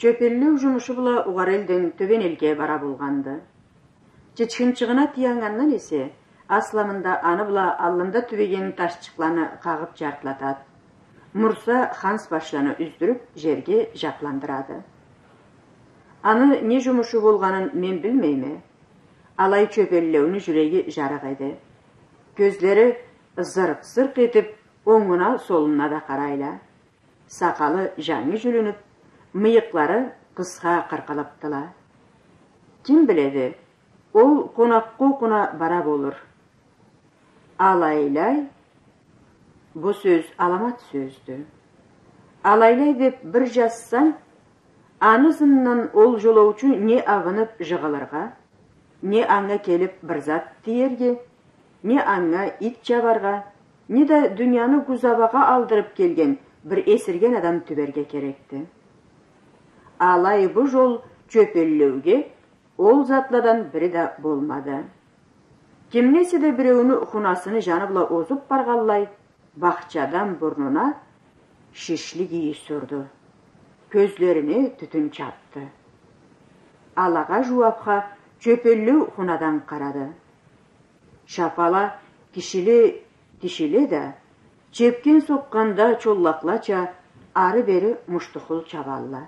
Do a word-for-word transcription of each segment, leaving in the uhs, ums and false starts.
Чёпеллеу жумушу бла угъар элден тёбен элге бара болгъанды. Чычхынчыгъына тыяннгандан эсе, асламында аны бла аллында тюбеген ташчыкъланы къагъып жартлатады. Мурса ханс башланы юздюрюп, жерге жапландырады. Аны не жумушу болгъанын мен билмейме. Алай Чёпеллеуню жюреги жарыкъ эди. Кёзлери зыркъ-зыркъ этип, онгуна, солунуна да къарайла. Сакъалы жангы жюлюнюп, мыйыкълары къысха къыркъылыптыла. Ким биледи, ол къонакъгъа окъуна бара болур. Алайлай, бу сёз аламат сёздю. Алайлай деп бир жазсанг, аны ызындан ол жолоучу не абынып жыгъылыргъа, не анга келип бир зат тиерге, не анга ит чабаргъа, не да дунияны гузабагъа алдырып келген бир эсирген адам тюберге керекди. Алай бу жол Чёпеллеуге ол затладан бири да болмады. Кимни эсе да биреуню хунасыны жаны бла озуп баргъанлай, бахчадан бурнуна шишлик ийис урду. Кёзлерине тютюн чапды. Алагъа жууапха Чёпеллеу хунадан къарады. Шапала кишиле тишиле да, чепкен сокъгъанда чоллакълача ары-бери муштухул чабалла.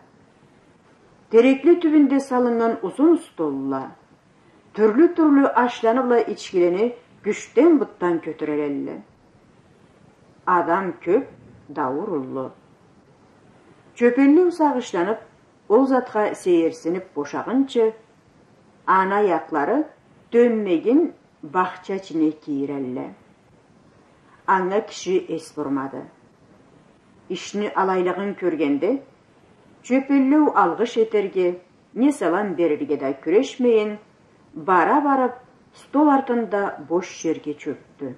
Терекле тюбюнде салыннган узун столла, тюрлю-тюрлю ашланы бла ичкилени кючден-бутдан кётюрелле. Адам кёп, дауур уллу. Чёпеллеу сагъышланып, ол затха сейирсинип бошагъынчы, аны аякълары тёнмегин бахча ичине кийирелле. Анга киши эс бурмады. Ишни алайлыгъын кёргенде, Чёпеллеу алгъыш этерге, не салам берирге да кюрешмейин, бара барып, стол артында бош жерге чёкдю.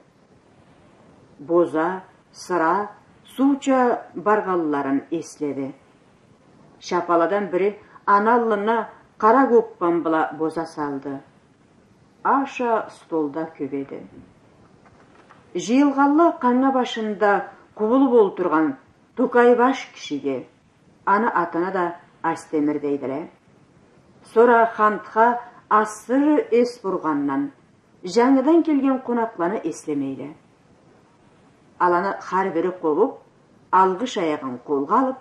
Боза, сыра, сууча баргъанларын эследи. Шапаладан бири аны аллына къара гоппан бла боза салды. Аша столда кёб эди. Жыйылгъанла къанга башында къубулуп олтургъан тукай баш кишиге, аны атына да Астемир дейдиле. Сора хантха асыры эс бургъандан, жангыдан келген къонакъланы эслемейле. Аланы хар бири къобуп, алгъыш аягъын къолгъа алып,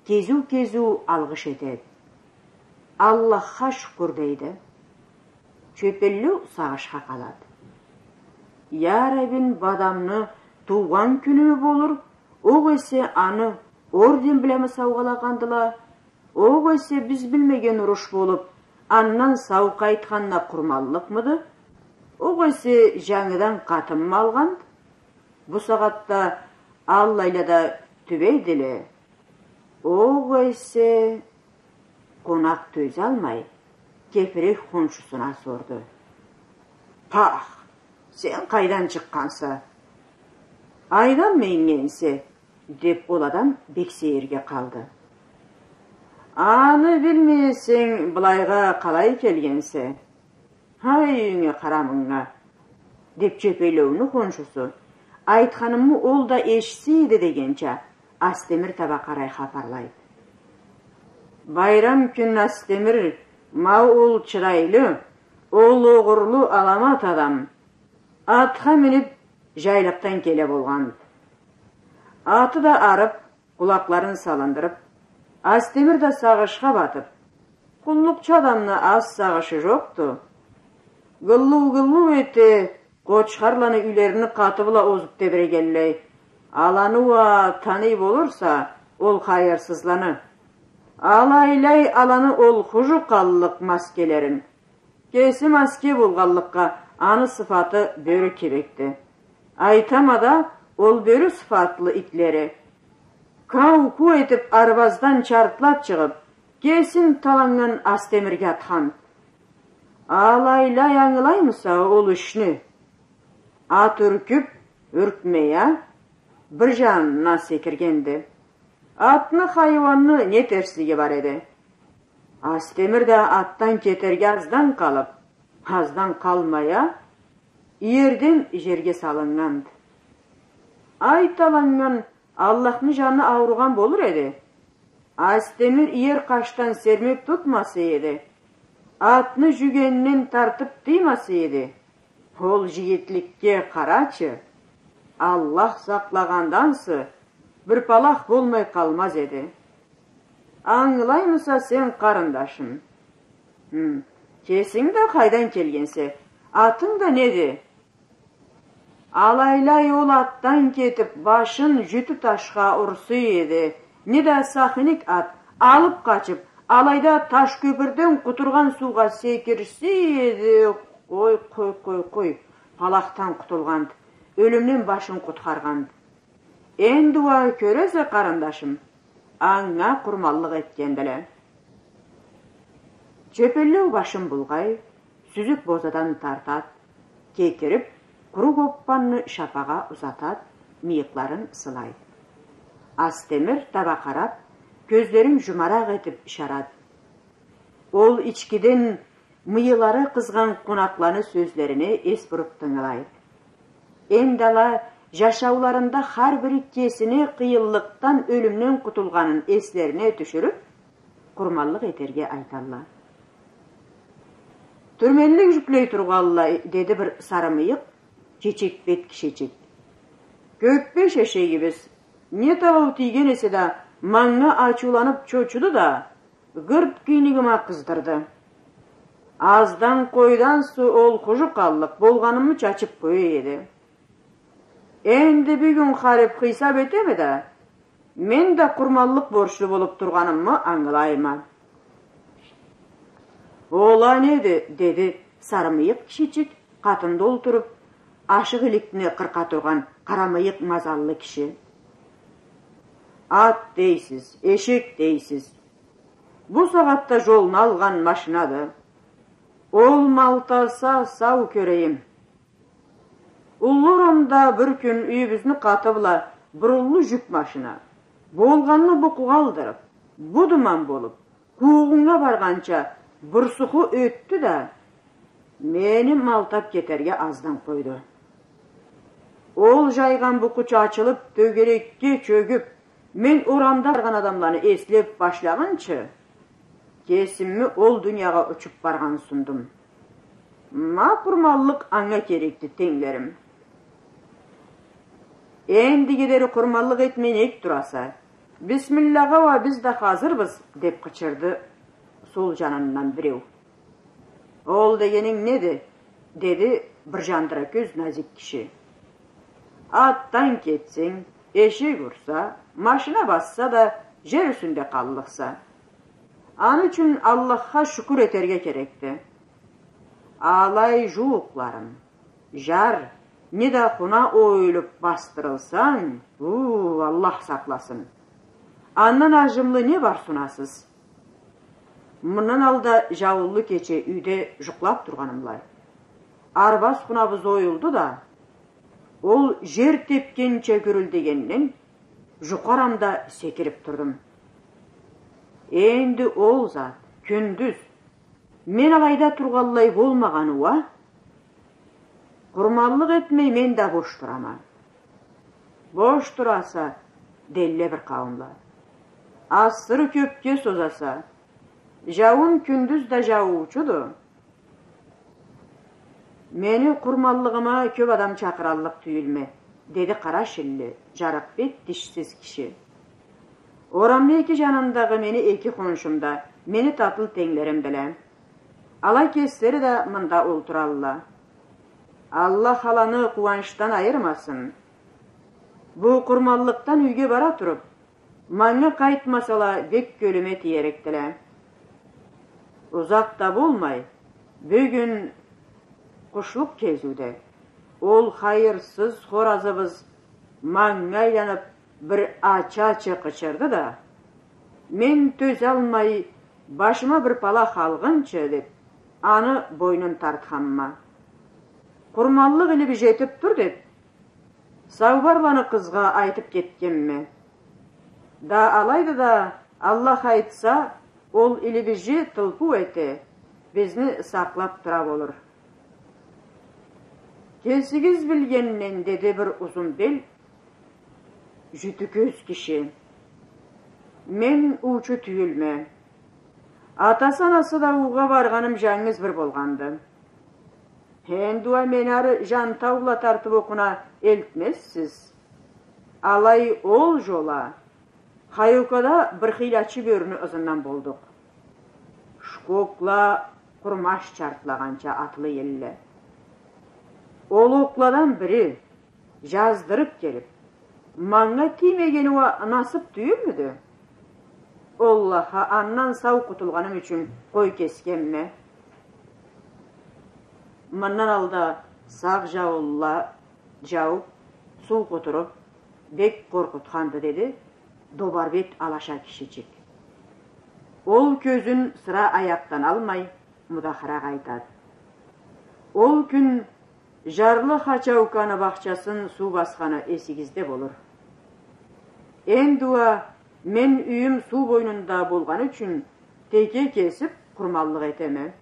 кезиу-кезиу алгъыш этед. Аллахха шукур дейди. Чёпеллеу сагъышха къалад. Я Рабин, бу адамны туугъан кюнюмю болур, огъесе аны орден бламы саугъалагъандыла, огъесе биз билмеген уруш болуп, андан сау къайтханына къурманлыкъмыды? Огъесе жангыдан къатынмы алгъанд? Бу сагъатда аллайла да тюбейдиле. Огъесе... Къонакъ тёзалмай, кепирек хоншусуна сорду. Пах, сен къайдан чыкъгъанса? Айдан меннген эсе, деп ол адам бек сейирге къалды. Аны билмей эсенг, былайгъа къалай келгенсе? Ай, юйюнге къарамынга, деп Чёпеллеуню хоншусу, айтханымы ол да эшитсе эди дегенча, Астемир таба къарай хапарлайды. Байрам кюн Астемир, ма ол чырайлы, ол огъурлу аламат адам атха минип, жайлыкъдан келе болгъан. Аты да арып, къулакъларын салындырып, Астемир да сагъышха батып, къуллукъчу адамны аз сагъышы жокъду. Гыллыу-гыллыу эте, къочхарланы юйлерини къаты бла озуп тебирегенлей. Аланы уа таный болурса, ол хайырсызланы. Алайлай аланы ол хужу къаллыкъ маскелерин. Кеси маске болгъанлыкъгъа, аны сыфаты бёрю кибикди. Айтама да, ол бёрю сыфатлы итлери кау-ку этип, арбаздан чартлап чыгъып, кесин таланнган Астемирге атхан. Алайлай ангылаймыса ол ишни? Ат юркюп, юркмей а, бир жанына секиргенди. Атны, хайыуанны не терслиги бар эди? Астемир да атдан кетерге аздан къалып, аздан къалмай а, иерден жерге салыннганды. Ай таланнган, Аллахны жаны ауругъан болур эди. Астемир иер къашдан сермеп тутмаса эди, атны жюгенинден тартып тыймаса эди. Ол жигитликге къарачы, Аллах сакълагъандансы, бир палах болмай къалмаз эди. Ангылаймыса сен, къарындашым? Хм, кесинг да къайдан келгенсе, атынг да неди? Алайлай ол атдан кетип, башын жютю ташха урса эди, неда сахиник ат алып къачып, алайда таш кёпюрден къутургъан суугъа секирсе эди. Къой, къой, къой, къой, палахдан къутулгъанды, ёлюмден башын къутхаргъанды. Энди уа кёресе, къарындашым, анга къурманлыкъ этгендиле. Чепеллеу башын булгъай, сюзюк бозадан тартад, кетирип, къуру гоппанны шапагъа узатад, мыйыкъларын сылайд. Астемир таба къарап, кёзлерин жумаракъ этип ышарад. Ол ичкиден мыйылары къызгъан къонакъланы сёзлерине эс буруп тынгылайд. Энди ала жашауларында хар бири кесини къыйынлыкъдан, ёлюмден къутулгъанын эслерине тюшюрюп, къурманлыкъ этерге айталла. Тюрменлик жюклей тургъанлай, деди бир сары мыйыкъ, чечек бет кишичик. Кёппеш эшегибиз, не табау тийген эсе да, манга ачыуланып чочуду да, гырт кийнигиме къыздырды. Аздан къойдан сора ол хужукъ аллыкъ болгъанымы чачып къоя эди. Энди бюгюн харип хыйсап этеме да, мен да къурманлыкъ борчлу болуп тургъанымы ангылайма. Ол а неди? — деди сары мыйыкъ кишичик, къатында олтуруп, ашыкъ иликни къыркъа тургъан къара мыйыкъ мазаллы киши. Ат дейсиз, эшек дейсиз. Бу сагъатда жолну алгъан машинады. Ол малтаса, сау кёрейим. Уллу орамда бир кюн юйюбюзню къаты бла бир уллу жюк машина, болгъанны букъугъа алдырып, бу думан болуп, къуугъуннга баргъанча бурсуху ётдю да, мени малтап кетерге аздан къойду. Ол жайгъан букъу чачылып, тёгерекге чёгюп, мен орамда баргъан адамланы эслеп башлагъынчы, кесими ол дуниягъа учуп баргъан сундум. Ма къурманлыкъ анга керекди, тенглерим. Эндиги дери къурманлыкъ этмей нек тураса? Бисмиллагъа уа биз да хазырбыз, — деп къычырды сол жанындан биреу. Ол дегенинг неди? — деди бир жандыра кёз назик киши. Атдан кетсенг, эшек урса, машина басса да, жер юсюнде къаллыкъса. Аны ючюн Аллахха шукур этерге керекди. Алай жууукъларым, жар, неда къуна оюлуп басдырылсанг, уу, Аллах сакъласын. Андан ажымлы не бар сунасыз? Мындан алда жауунлу кече юйде жукълап тургъанымлай, арбаз къунабыз оюлду да, ол жер тепгенча гюрюлдегенден, жукъу арамда секирип турдум. Энди ол зат кюндюз мен алайда тургъанлай болмагъаны уа, къурманлыкъ этмей мен да бош турама. Бош тураса, — делле бир къауумла. — Асыры кёпге созаса. Жауун кюндюз да жаууучуду. Мени къурманлыгъыма кёп адам чакъыраллыкъ тюйюлме, — деди къара шилли, жарыкъ бет, тишсиз киши. Орамны эки жанындагъы мени эки хоншум да мени татыл тенглеримдиле. Ала кеслери да мында олтуралла. Аллах аланы къууанчдан айырмасын. Бу къурманлыкъдан юйге бара туруп, манга къайтмасала, бек кёлюме тиерикдиле. Узакъ да болмай, бюгюн къушлукъ кезиуде ол хайырсыз хоразыбыз манга айланып, бир ачы-ачы къычырды да, мен тёзалмай, башыма бир палах алгъынчы деп, аны бойнун тартханма. Къурманлыкъ илибиже этип тур деп, саубарланы къызгъа айтып кетгенме. Да алайды да, Аллах айтса, ол илибиже тылпыу эте, бизни сакълап тура болур. Кесигиз билгенден, — деди бир узун бел, жютю кёз киши. Мен уучу тюйюлме. Атасы-анасы да уугъа баргъаным жангыз бир болгъанды. Энди уа мени ары Жантау бла тартып окъуна элтмезсиз. Алай ол жол а Хаюкада бир хыйлачы бёрюню ызындан болдукъ. Шкокла къурмаш чартлагъанча атлай элле. Ол окъладан бири, жаздырып келип, манга тиймегени уа насып тюйюлмюдю? Аллахха, андан сау къутулгъаным ючюн къой кесгенме. Мындан алда сагъ жауунла жауп, суу къутуруп, бек къоркъутханды, — деди добарбет алаша кишичик. Ол кёзюн сыра аякъдан алмай, мудахаракъ айтады. Ол кюн жарлы Хачауканы бахчасын суу басханы эсигизде болур. Энди уа мен юйюм суу бойнунда болгъаны ючюн теке кесип къурманлыкъ этеме.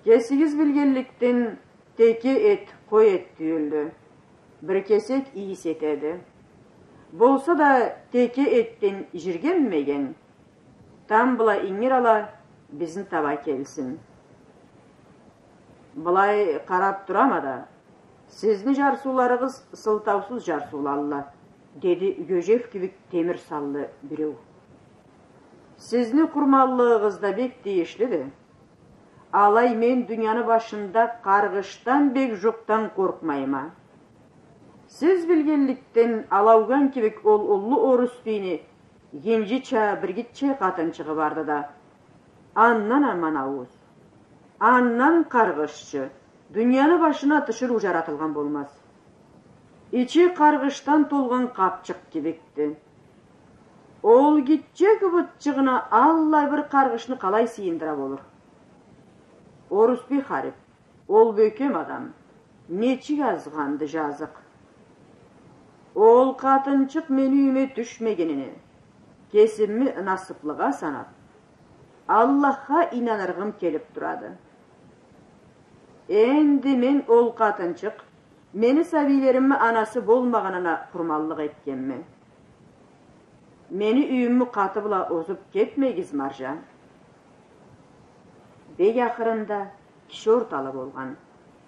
Кесигиз билгенликден, теке эт къой эт тюйюлдю. Бир кесек ийис этеди. Болса да, теке этден жиргенмеген, тамбла ингир ала бизни таба келсин. Былай къарап турама да, сизни жарсыуларыгъыз сылтаусуз жарсыулалла, — деди гёжеф кибик темир саллы биреу. Сизни къурманлыгъыгъыз да бек тийишлиди. Алай мен дунияны башында къаргъышдан бек жукъдан къоркъмайма. Сиз билгенликден, Алауган кибик ол уллу орус бийни гинжича бир гитче къатынчыгъы барды да. Андан аман ауз. Андан къаргъышчы дунияны башына тиширыу жаратылгъан болмаз. Ичи къаргъышдан толгъан къапчыкъ кибикди. Ол гитче гыбытчыгъына аллай бир къаргъышны къалай сыйындыра болур? Орус бий харип, ол бёкем адам нечик азгъанды, жазыкъ. Ол къатынчыкъ мени юйюме тюшмегенине кесими насыплыгъа санап, Аллахха ийнаныргъым келип турады. Энди мен ол къатынчыкъ мени сабийлеримни анасы болмагъанына къурманлыкъ этгенме. Мени юйюмю къаты бла озуп кетмегиз, маржа. Бек ахырында киши орталы болгъан,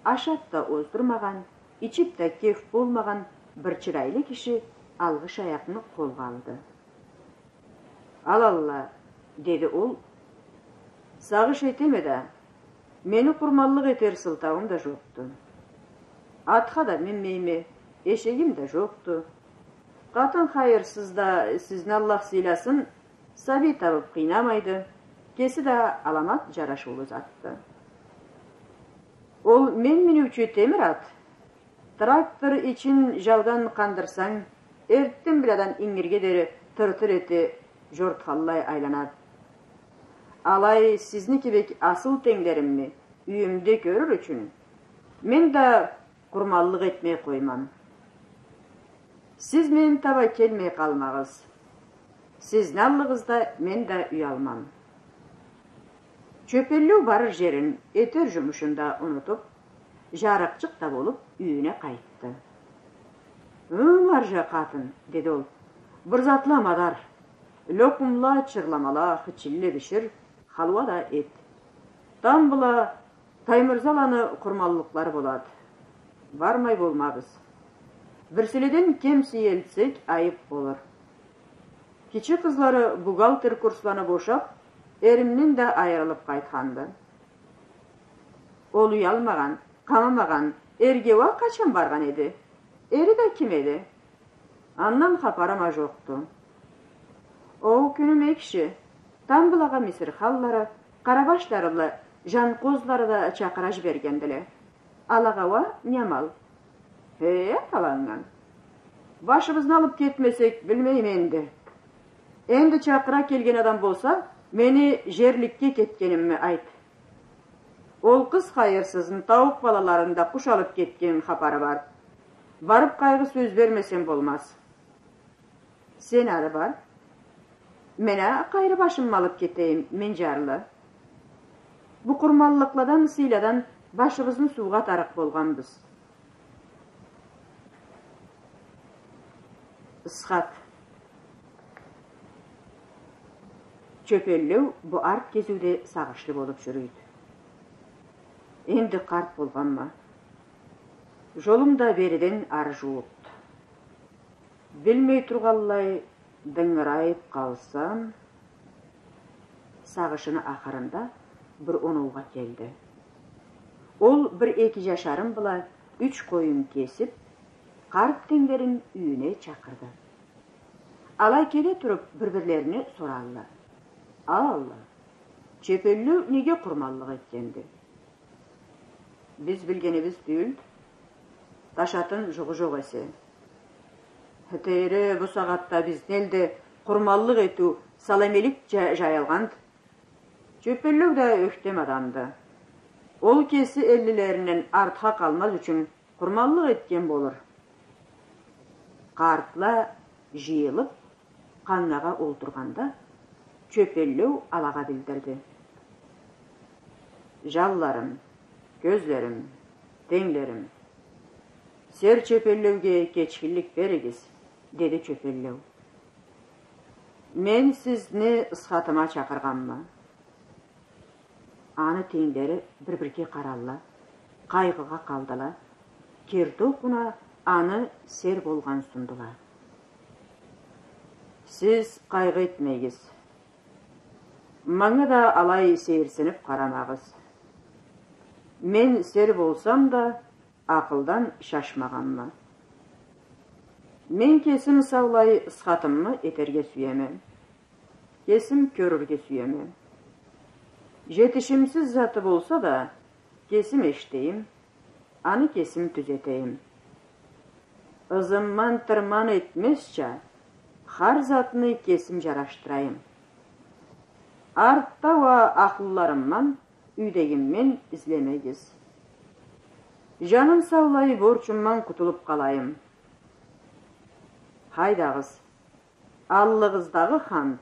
ашап да оздурмагъан, ичип да кеф болмагъан бир чырайлы киши алгъыш аякъны къолгъа алды. Ал Аллах, — деди ол, — сагъыш этеме да, мени къурманлыкъ этер сылтауум да жокъду. Атха да минмейме, эшегим да жокъду. Къатын хайырсыз да, сизни Аллах сыйласын, сабий табып къыйнамайды, кеси да аламат жарашыулу затды. Ол мен миниучю темир ат, трактор ичин жаудан къандырсанг, эртден бла ингирге дери тыр-тыр эте жортханлай айланады. Алай сизни кибик асыл тенглеримни юйюмде кёрюр ючюн, мен да къурманлыкъ этмей къоймам. Сиз мени таба келмей къалмагъыз. Сизни аллыгъызда мен да уялмам. Чёпеллеу барыр жерин, этер жумушун да унутуп, жарыкъчыкъ да болуп, юйюне къайтды. — Ы, маржа къатын, — деди ол, — бир затла мадар. Лёкъумла, чырламала, хычилле бишир, халуа да эт. Тамбла Таймырзаланы къурманлыкълары болады. Бармай болмабыз. Бирсиледен кем сыйы элтсек, айып болур. Кичи къызлары бухгалтер курсланы бошап, эринден да айырылып къайтханды. Ол уялмагъан, къамамагъан эрге уа къачан баргъан эди? Эри да ким эди? Андан хапарым а жокъду. Ол кюню мекши, Тамблагъа Мисирханлары, Къарабашлары бла Жанкъозлары да чакъыра жибергендиле. Алагъа уа не амал? Хе, аталаннган. Башыбызны алып кетмесек, билмейме энди. Энди чакъыра келген адам болса, мени жерликге кетгенимни айт. Ол къыз хайырсызны тауукъ балаларын да къуш алып кетгенин хапары бар. Барып къайгъы сёз бермесем болмаз. Сен ары бар. Мен а къайры башымы алып кетейим, мен жарлы. Бу къурманлыкъладан, сыйладан башыбызны суугъа атарыкъ болгъанбыз. Ысхат. Чёпеллеу бу арт кезиуде сагъышлы болуп жюрюйдю. Энди къарт болгъанма. Жолум да бериден ары жууукъду. Билмей тургъанлай дынгырайып къалсам, сагъышыны ахырында бир оноугъа келди. Ол бир эки жашарын бла юч къоюн кесип, къарт тенглерин юйюне чакъырды. Ала келе туруп, бир-бирлерине соралла: «Алла, Чёпеллеу неге къурманлыкъ этгенди?» «Биз билгенибиз тюйюлдю, ташатын жугъу жокъ эсе». «Тейри, бу сагъатда бизни элде къурманлыкъ этиу салам-элик жа-, жайылгъанды. Чёпеллеу да ёхтем адамды. Ол кеси эллилеринден артха къалмаз ючюн къурманлыкъ этген болур». Къартла жыйылып, къангагъа олтургъанда, Чёпеллеу алагъа билдирди: «Жанларым, кёзлерим, тенглерим, сер Чёпеллеуге кечгинлик беригиз», — деди Чёпеллеу. «Мен сизни ысхатыма чакъыргъанма». Аны тенглери бир-бирге къаралла, къайгъыгъа къалдыла, керти окъуна аны сер болгъан сундула. «Сиз къайгъы этмегиз. Манга да алай сейирсинип къарамагъыз. Мен сер болсам да, акъылдан шашмагъанма. Мен кесим саулай ысхатымы этерге сюеме. Кесим кёрюрге сюеме. Жетишимсиз заты болса да, кесим эшитейим, аны кесим тюзетейим. Ызымдан тырман этмезча, хар затны кесим жарашдырайым. Артда уа ахлуларымдан, юйдегимден излемегиз. Жаным саулай борчумдан къутулуп къалайым. Хайдагъыз, аллыгъыздагъы хант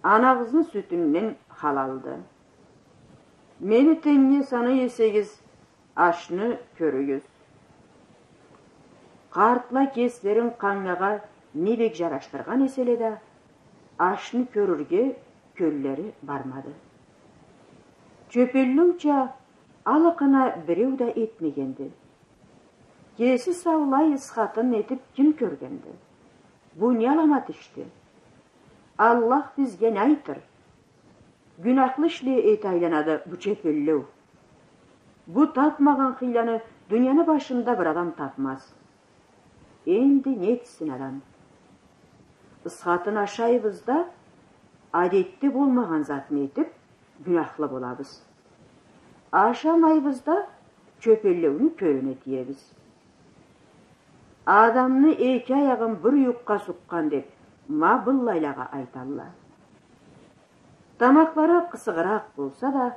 анагъызны сютюнден халалды. Мени тенгге санай эсегиз, ашны кёрюгюз». Къартла кеслерин къангагъа не бек жарашдыргъан эселе да, ашны кёрюрге кёллери бармады. Чёпеллеуча алыкъына биреу да этмегенди. Кеси саулай ысхатын этип ким кёргенди? Бу не аламат ишди? Аллах бизге не айтыр? Гюнахлы ишле эте айланады бу Чёпеллеу. Бу тапмагъан хыйланы дунияны башында бир адам тапмаз. Энди не этсин адам? Ысхатын ашайбыз да, адетде болмагъан затны этип, гюнахлы болабыз. Ашамайбыз да, Чёпеллеуню кёлюне тиебиз. Адамны эки аягъын бир юйюкге сукъгъан деп, ма быллайлагъа айталла. Тамакълары къысыгъыракъ болса да,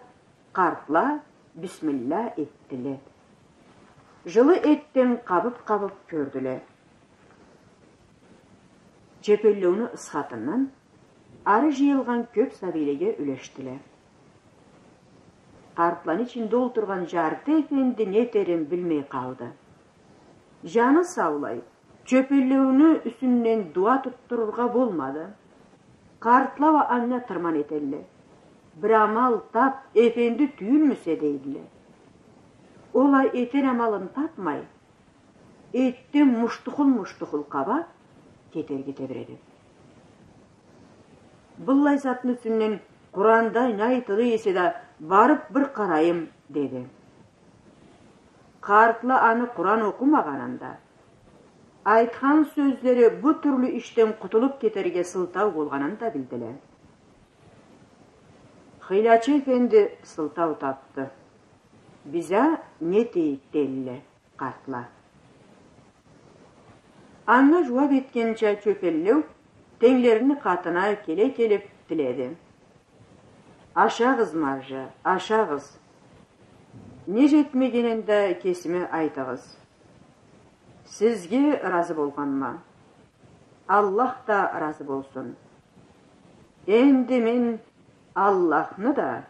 къартла бисмилла этдиле. Жылы этден къабып-къабып кёрдюле. Чёпеллеуню ысхатындан ары жыйылгъан кёп сабийлеге юлешдиле. Къартланы ичинде олтургъан жарты эфенди не этерин билмей къалды. Жаны саулай, Чёпеллеуню юсюнден дуа тутдурургъа болмады. Къартла уа анга тырман этелле. Бир амал тап, эфенди тюйюлмюсе, дейдиле. Ол а этер амалын тапмай, этден муштухул-муштухул къаба, кетерге тебиреди. Быллай затны юсюнден Къуранда не айтылый эсе да, барып бир къарайым, деди. Къартла аны Къуран окъумагъанын да, айтхан сёзлери бу тюрлю ишден къутулуп кетерге сылтау болгъанын да билдиле. Хыйлачы эфенди сылтау тапды. Бизге не этейик, делле къартла. Анга жууап этгенча, Чёпеллеу тенглерини къатына келе келип тиледи. Ашагъыз, маржа, ашагъыз. Не жетмегенин да кесиме айтыгъыз. Сизге ыразы болгъанма. Аллах да ыразы болсун. Энди мен Аллахны да,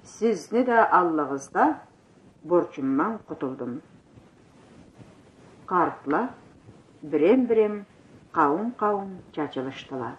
сизни да аллыгъызда борчумдан къутулдум. Къартла бирем-бирем, къауум-къауум чачылышдыла.